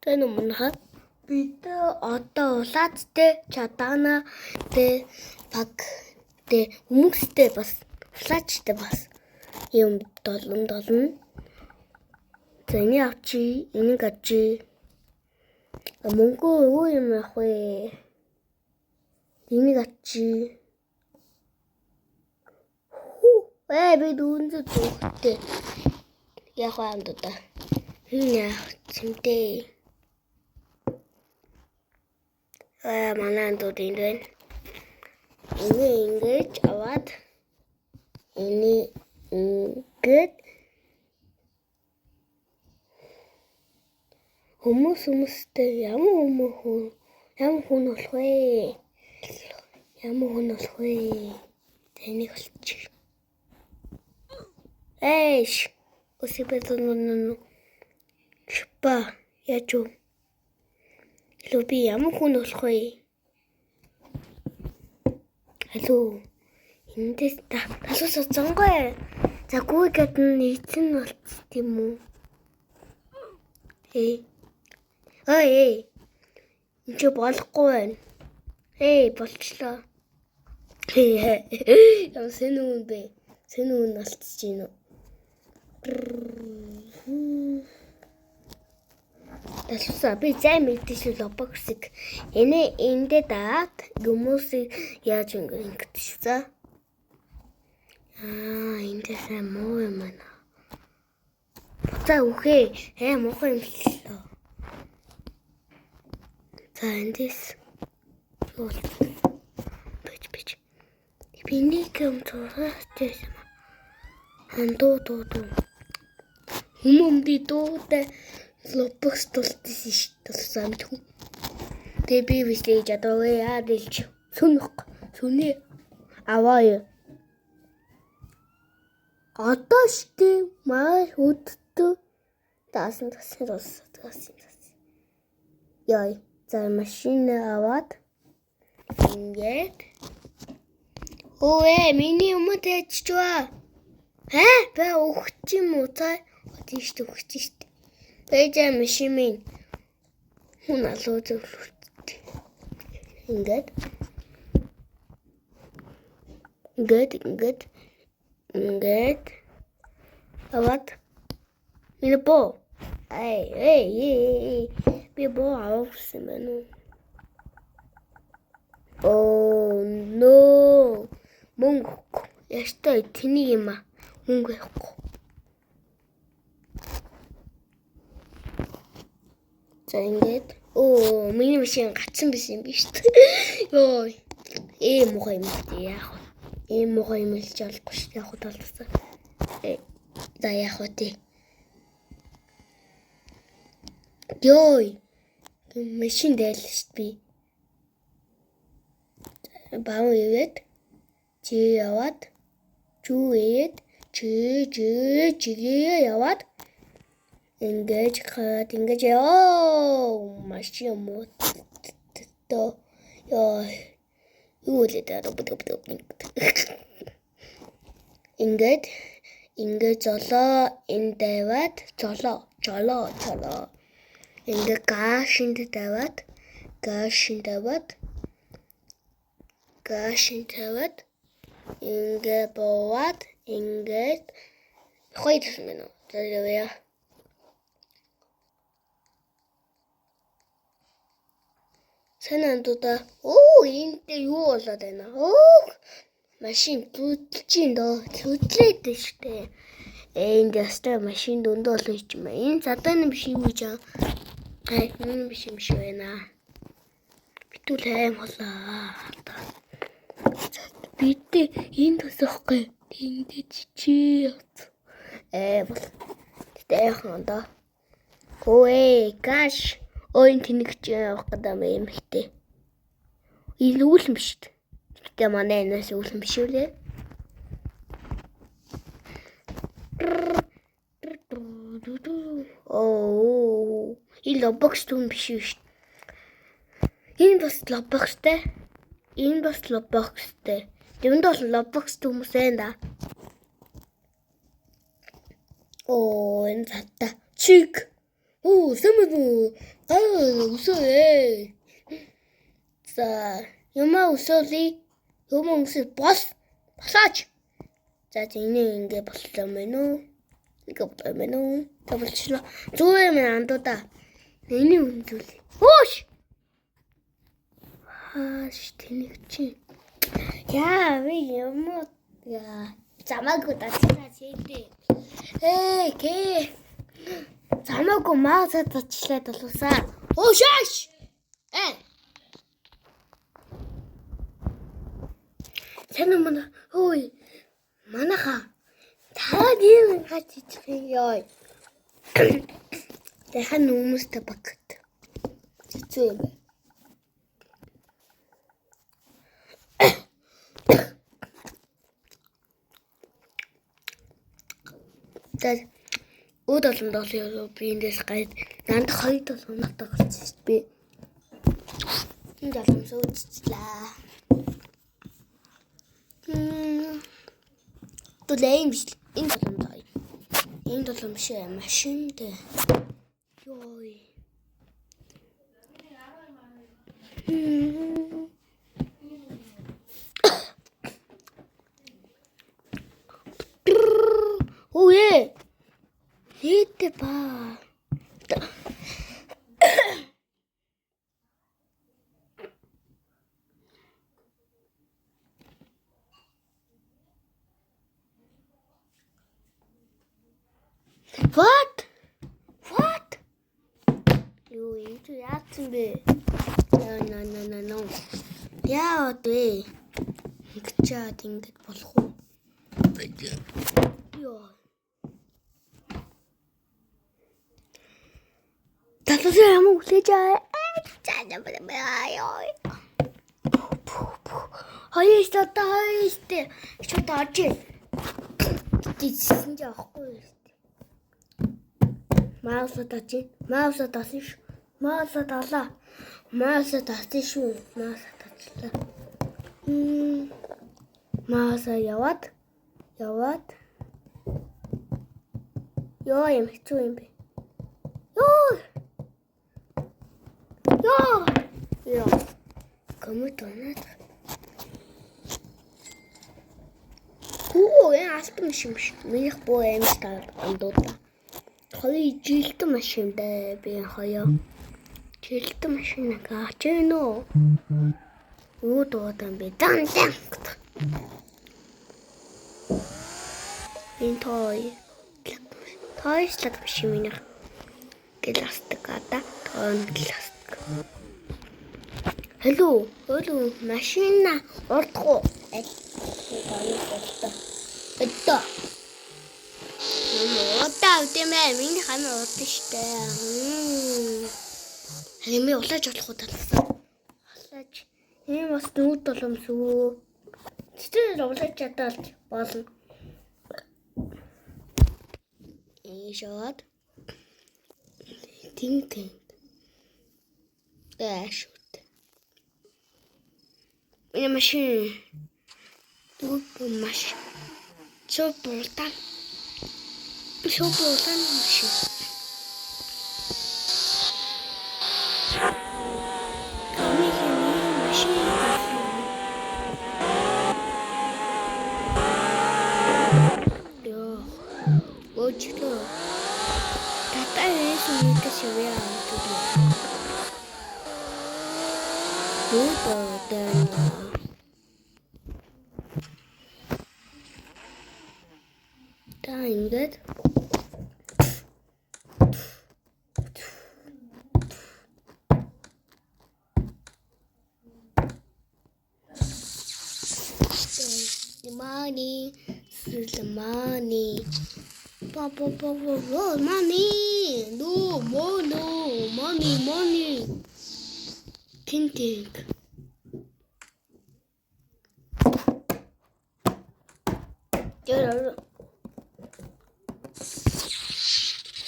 Тэр өмнөхөд бид одоо улаацтай чадаана тэ баг тэ хүмүүстэй бас улаачтай бас юм долон долно. За энийг авчи, энийг авчи. Мөнгө юу юм авах вэ? Энийг авчи. Хүү, би дүүнзээ зүгтээ. Яг вэ амдаа. Энэ яах цэмтэй. Аа манай андууд энд байна. Энийг ингэж аваад энийг ингээд хүмүүс хүмүүстэй ямар хүмүүс ямар хүн болох вэ? Ямар хүн болох вэ? Тэнийг олчих. Эйш. Өсөбөлөн Шпа яаж юу? Хэлүү би ямар хүн болох вэ? Алуу. Эндээс талуус цонгой. За гүй гэд нь эзэн болц тийм үү? Эй. Ой эй. Энд чи болохгүй байна. Эй болчлоо. Ямар сэн үн бэ? Сэн үн болцож гин үү? Талуусаа би зай мэдсэн шүү Roblox-ыг. Энэ эндээ даат хүмүүсийг яаж ингэ ингэдэг шүү за. Аа эндээ сайн муу юм байна. Буцаа үхээ. Ээ муухай юм л. За эндээс юу бол бич бич. Би нэг юм зураач юм. Андуу дуу дуу. Хүмүүн би дуутай Roblox тултсан шүү дээ. Тулсан мэдгүй. Тэгээ би бичлээ чадваа яа дэлж. Сүнх. Сүнээ аваа. Одоо штэ маа хөддөө даасан тасан тасан тасан. Яй. За машин аваад ингээд Өө миний юм таачваа. Хэ? Бэ өгч юм уу та? Тийш өгч штэ. Бэжэ машин минь хүн алуу зөвлөлт. Ингээд ингээд ингээд ингээд аваад миний боо. Эй эй эй би боо авсан байна уу? Oh no. Мөнгө өгөхгүй. Яштай тэнийг юм а. Мөнгө өгөхгүй. За ингээд оо миний машин гацсан байсан юм биш үү? Йоо. Ээ муухай юм дээ яах вэ? Ийм муухай юм хэлж болохгүй шүү. Яг талдсан. За яах вэ тий? Йоо. Машин дайлаа шүү би. Баав ивэд чи яваад чүү ээд чи чи чигээ яваад ингэж хаад ингэж ёо машин муу тоо ёо юу лээ даа ингээд ингээд золоо энэ тавиад золоо жолоо жолоо ингээд гашинд тавиад гашинд тавиад гашинд тавиад ингээд бууад ингээд хоёр гэсэн байна уу? За явъя. Сайн андуудаа оо энд юу болоод байна? Оо машин зүудэлж ин дөө. Зүудлээд штэ. Энд ястай машин дөндөө олон юм байна. Энэ задааны биш юм гэж аа. Энэ биш юм шиг байна. Битүүл аим холаа. Бид энд төсөхгүй. Энд чичээ. Ээ бол. Гэтэ яахан доо. Өө гаш. Өө энэ тэнэгч явах гэдэг юм ихтэй. Энэ үйл юм биш. Гэтэ манай энэс үйл юм биш үү лээ. Оо, энэ Roblox түн биш үү шүү. Энэ бас Robloxтай. Энэ бас Robloxтай. Тэнд бол Roblox хүмүүс байна да. Оо, энэ цадта. Чиг. Оо, сэмэн үү. Гай өсөө. За, юмаа өсөөлье. Юмаа өсөө бос. Босооч. За, энэ ингэ боллоо мэн үү? Ингээ боллоо мэн үү? За болчихлоо. Зүгээр юм андуудаа. Энийг үнзүүлээ. Хөөш. Хааш тэнэг чи. Яа, би юм уу? Яа, замаагүй дацгаа чийдээ. Эй, гэ. Замаагүй маасаа тачлаа долуусаа. Хөөшөөш. Э. Сайн уу манай? Хөөе. Манаха. Та ийм гарч ичих юм ёо. Тэхэн хүмүүстэй багт. Хэцүү юм байна. За өөд олон доллар би эндээс гайд дандаа 2 доллар надад гарсан шүү дээ. Би энэ доллар сууцлаа. Түлээ юм биш. Энэ доллар хоёр. Энэ доллар биш ээ. Машин дээр. Йой. Өө. Хийдэ ба. What? What? Юу юм чи яатсан бэ? No no no no no. Яагаад вэ? Ингэж чад ингэж болох уу? Йоо. Талаас юм үлээж аа. Хоёр одоо хоёр штэ. Шууд орж ир. Тийсэн ч авахгүй штэ. Маусаа тач. Маусаа тасан шүү. Маусаа талаа. Маусаа тасан шүү. Маусаа тачлаа. Маусаа яваад. Яваад. Йоо юм хэцүү юм бэ. Йоо. Йоо. Йоо. Коммент оноод. Хүү энэ алтан машин биш. Минийх буу амжилт андуудаа. Хоёр жилтэн машин дээ. Би хоёо. Жилтэн машин аач гэнэ үү? Юу дуудан бэ? Дан дан. Энэ той. Той слаг машин минийх. Гэластик ада. Тон гэластик. Hello. Hello. Машина урдах уу? Аль. Одоо. Удаа үгүй ээ. Миний хамаа удаа штэ. Харин би улааж болох уу талсан. Улааж. Энэ бас нүд боломсгүй. Тэр улааж чадаал болно. Ийшоод. Тин тин. Дэш. Энэ машин. Дүү маш. Супер улаан. Супер улаан машин. Машин. Йоо. Өөчлөө. Татаа яасан мэдээс яваа. Дүү даа. Та ингээд money, the money. Ba ba ba ba ba money. No, more no, money, money. Tinting.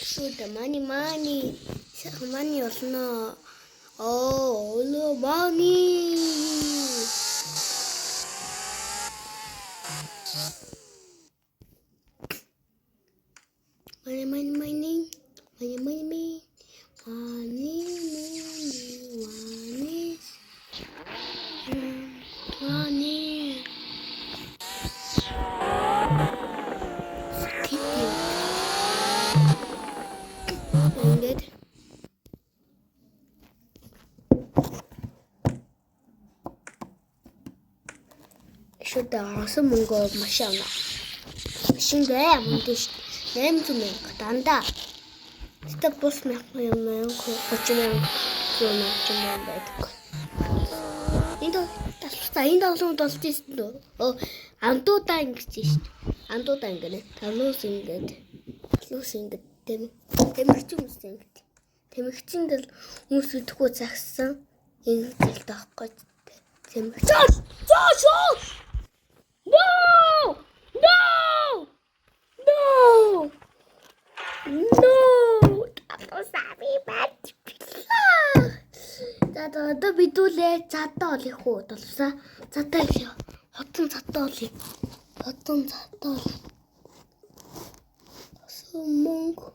Shoot the money, money. Money олно. Oh, no money. Money, money, money. Money, money, money. Money, Ингээд шүдэ осон мөнгө маш авна. Шингээ мөнгө шүү. 800 мянга дандаа. Тэгтээ бус мянга мянга 30 мянга 100 мянга байдаг. Энэ талцаа энэ тоглоомд болж ирсэн дөө. Андуудаа ингэж шээ. Андуудаа ингэнэ. Талуус ингээд. Талуус ингээд тэмэгчин хүмүүс ингээд. Тэмэгчин дэл хүмүүс идэхгүй загсан энэ зэлтэй байхгүй. Тэмэгчин. Зоо шоо. No! No! No! No! Талуусаа би бат. За одоо бидүүлээ задаа олох уу? Толсоо. Задаа их. Хотон задаа олъё. Хотон задаа олъё. Мөнгө.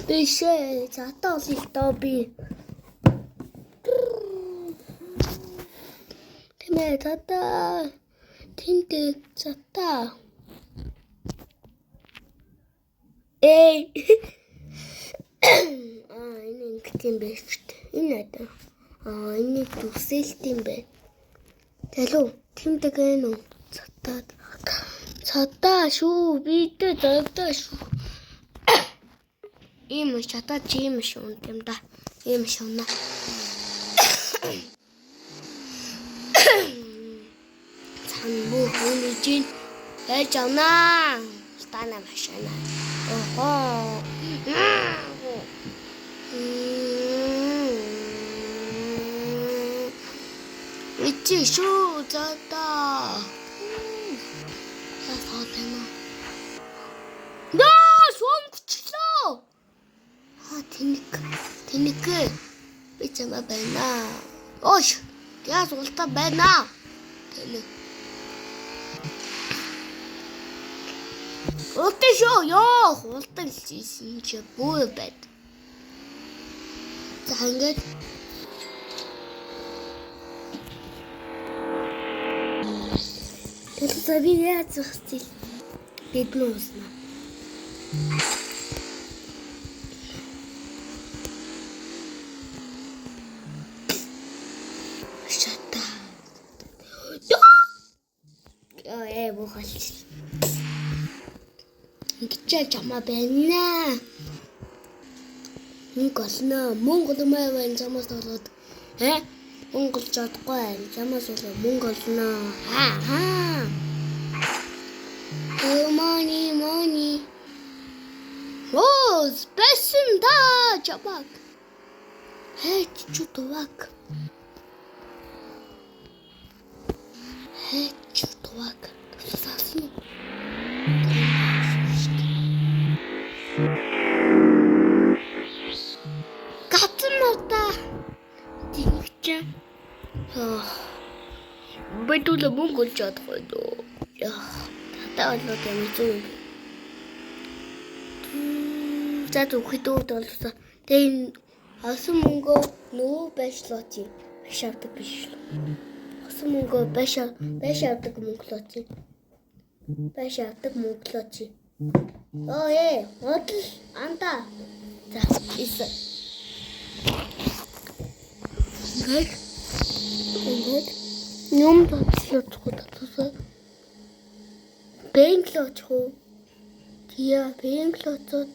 Бишээ. Задаа олъё доо би. Тэмээ задаа. Тэнд задаа. Эй. Аа энэ ингэт юм байна шүү дээ. Энэ одоо. Аа энэ дүсэлт юм байна. Залуу тэмдэг ээ нү. Задаа. Задаа шүү. Бидээ задаа шүү. Ийм чадаа чи ийм шүү юм да. Ийм шунаа. Цан муу хүний чинь байж авнаа. Стана машина. Охоо. Ичи шүү задаа. Яа юм аа. Наа сонгочлоо. Аа тэнэг. Тэнэг. Би чамаа байна. Оош. Яа суултаа байна. Тэнэг. Ултан шүү. Йоо, хултан хийсэн чи бүү байд. За ингээд Тэгэл би яаж зогсчих бид нүү уусна. Шата. Яа, ээ бохолч. Ингэж чамаа байна. Мөнгө олно. Мөнгө олмоо байна чамаас болоод. Э? Мөнгө олж чадахгүй байна. Чамаас болоод мөнгө олно. Аа аа. Oh money money. Оо, спэсэн да чамаг. Хайч чутвак. Хайч чутвак. Тусаасан. Гацсан надаа. Тэнэгч. Бэтүүл мөнгө олж чадахгүй дөө. Яа, татаа болоод юм зүг юм. За зүгхэд боллоо. Тэгээ энэ олсон мөнгөө нөгөө байшлууч юм. Маш авдаг биш л. Олсон мөнгөө байш авдаг мөнгөлөөч юм. Байш авдаг мөнгөлөөч юм. Оо худал анда. За, исэн. Ингээд юм бодлоо татсан. Бэнглооч хуу. Тия бэнглооцод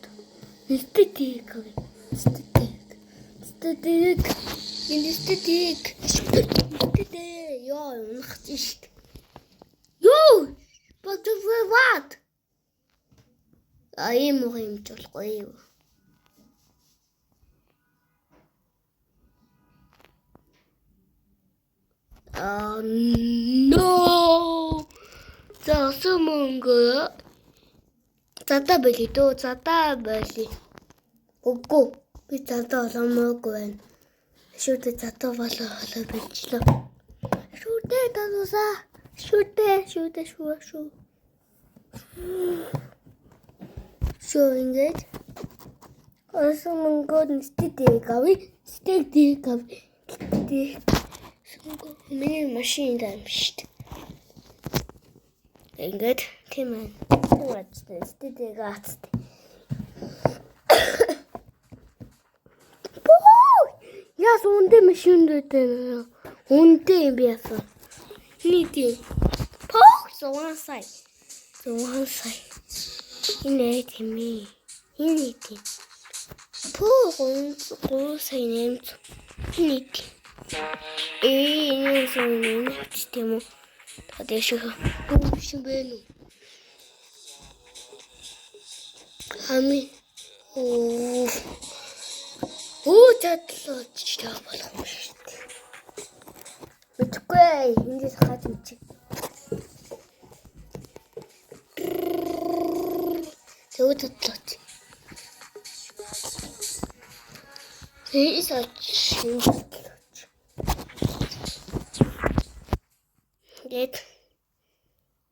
нэстэтик. Нэстэтик. Нэстэтик. Нэстэтик. Нэстэтик. Йоо, унах чинь шүү. Юу? But what? А ийм уу юм ч болохгүй юм. No. За осон мөнгө задаа байли дөө, задаа байли. Үгүй би задаа оломоогүй байна. Шүдэ задаа болоо болоо билчлээ. Шүдэ татусаа. Шүдэ шүдэ шүү шүү. Шүү ингээд осон мөнгө нэстдэг авъя. Нэстдэг авъя. Миний машин юм шүү дээ. Ингээд тийм ээ. Тийм ажтай. Стедиг ацтай. Бас үнэтэй машин дүүтэй. Үнэтэй юм би яасан. Нийт. Пох 6 сая. 6 сая. Энэ тийм ээ. Энэ тийм. Пох 3 сая 800. Энэ тийм. Энэ юм тийм үү? Та дэш биш юм бэ нү? Ами. Оо. Оо чадлаа ч болох юм шүү дээ. Мэдгүй эндээс хаж үчих. Тэгвэл чадлаач. Тэгээс ач. Гэт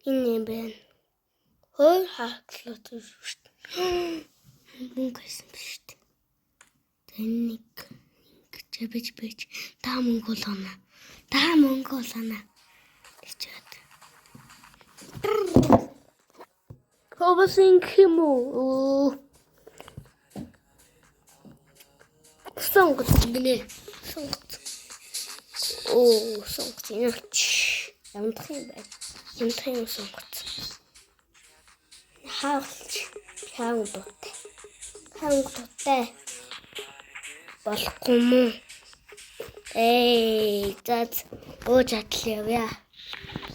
энэ юм байна. Хөр хааглаад шүү дээ. Мөнгө байсан биш үү? Тэн нэг ингэж бэж бэж та мөнгө олгоно. Та мөнгө олгоно. Тэгчээд. Хобосын юм уу? Сонгоц гинэ. Сонгоц. Оо, сонгоц энэ. Ямдах юм байна. Ямдах юм сонгоц. Хаалч. Хаан дуттай. Хаан дуттай. Болохгүй мүү? Эй, за өө чадл явъя.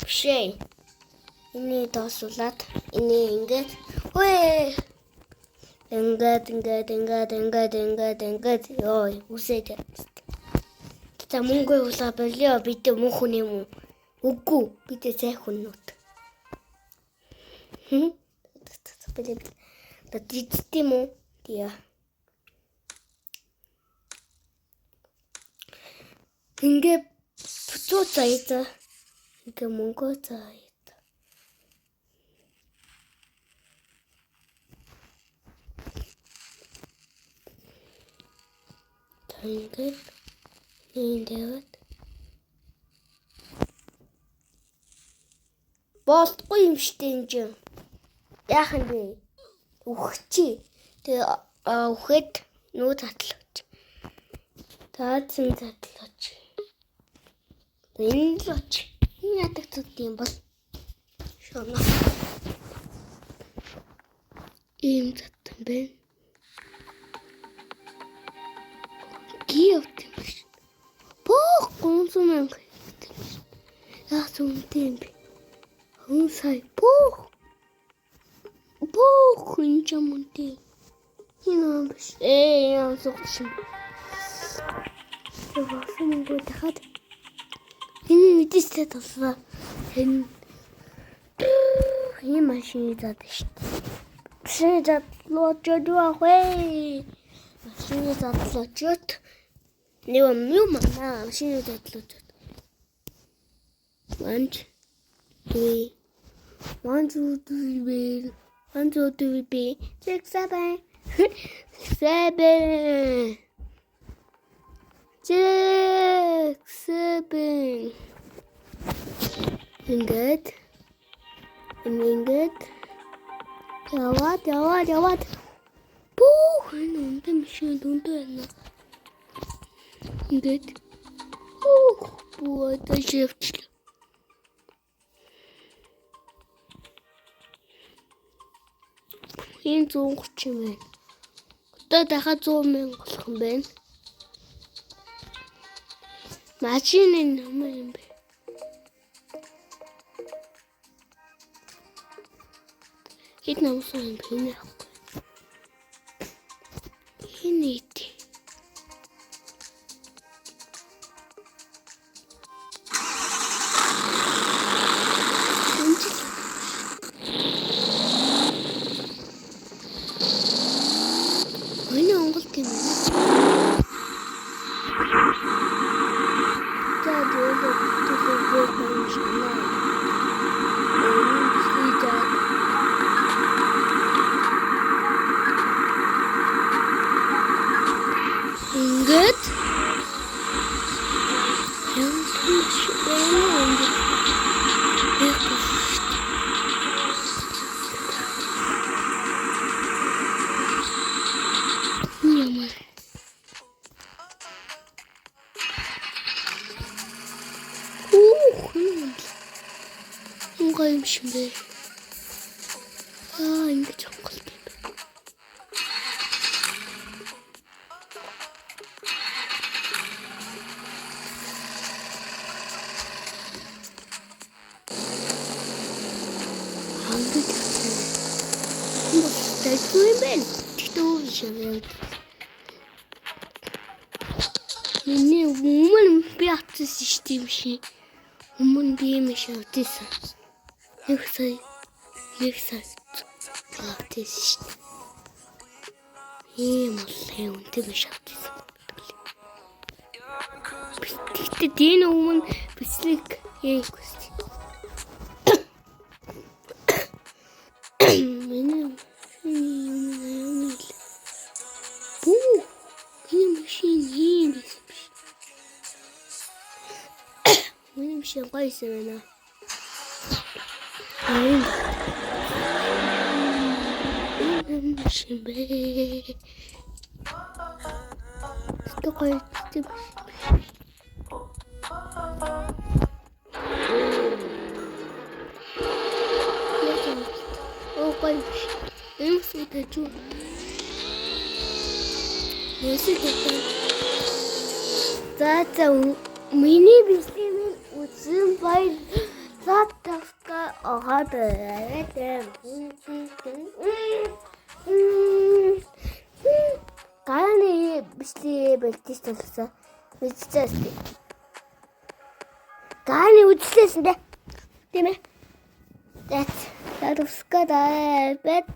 Бишээ. Энийг доосуулаад энийг ингээд хөөе. Ингээд ингээд ингээд ингээд ингээд ингээд ёо үсээд. За мөнгө улаа болио бид мөн хүн юм уу? Үгүй бид цай хүннүүд. Хм? Бэлээ. Да дийдтэй юм уу? Тиа. Ингээ бүцүү заяа. Ингээ мөнгө заяа. За ингээд энэ тавиад болтгүй юм штэ энэ чинь. Яах юм бэ? Үхчихье. Тэгээ үхэд нүү задлаач. Заасан задлаач. Энэ л оч. Энэ ядаг зүг юм бол шоно. Ийм заттан байна. Гиявт юм биш. Бох 300 мянга юм биш. Яах зүнтэй юм бэ? Хүн сая бох. Бох энэ ч юм үнтэй. Энэ юм биш. Ээ яа сугч юм. Явсан мөнгө дахиад энэ мэдээстэй толсоо. Энэ энэ машины зад шүү дээ. Машины задлуучууд байх вэ? Машины задлуучууд нэг юм юу манай машины задлуучууд. 1 2 1 2 3 1 2 3 6 7 7 6 7 ингээд ингээд яваад яваад яваад бүх энэ үнтэй машин дүнтэй байна. Ингээд бүх буудаж явчлаа. Энэ 130 юм байна. Одоо дахиад 100 мянга болох юм байна. Машины номер юм бэ? Хэд намсан юм бэ? Энэ авахгүй. Энэ ит. Энэ Монголд юм байна. За дээлээ төлөвлөө юм шана. Энэ хийдэг. гоё юм шиг бэ. Аа, ингэж хонголт юм бэ. Хангаж авсан. Бас тайгүй юм байна. Тэгтээ өөр шиг юм. Миний өмнө би авчихсан шүү дээ юм шиг. Өмнө би юм шиг авчихсан. 1 сая 1 сая авчихсан шүү дээ. Ийм олон үнэтэй биш авчихсан. Тэгтээ дийн өмнө бичлэг хийх хүсэж. Миний машин юм юм л. Бүү. Миний машин ийм байсан биш. Миний машин гоё юм байна. Аа. Энэ машин бэ. Стоо гоё тийм. Оо гоё. Энэ сүлдэж юу? Нүсэл. За, миний бичлэг минь үзэн баярлалаа. Тавска огаад байгаад. Ганы бичлэг бэлтэж тулсан. Үзчихсэн. Ганы үзлээсэн дээ. Тийм ээ. За, тавска даа. Бэт.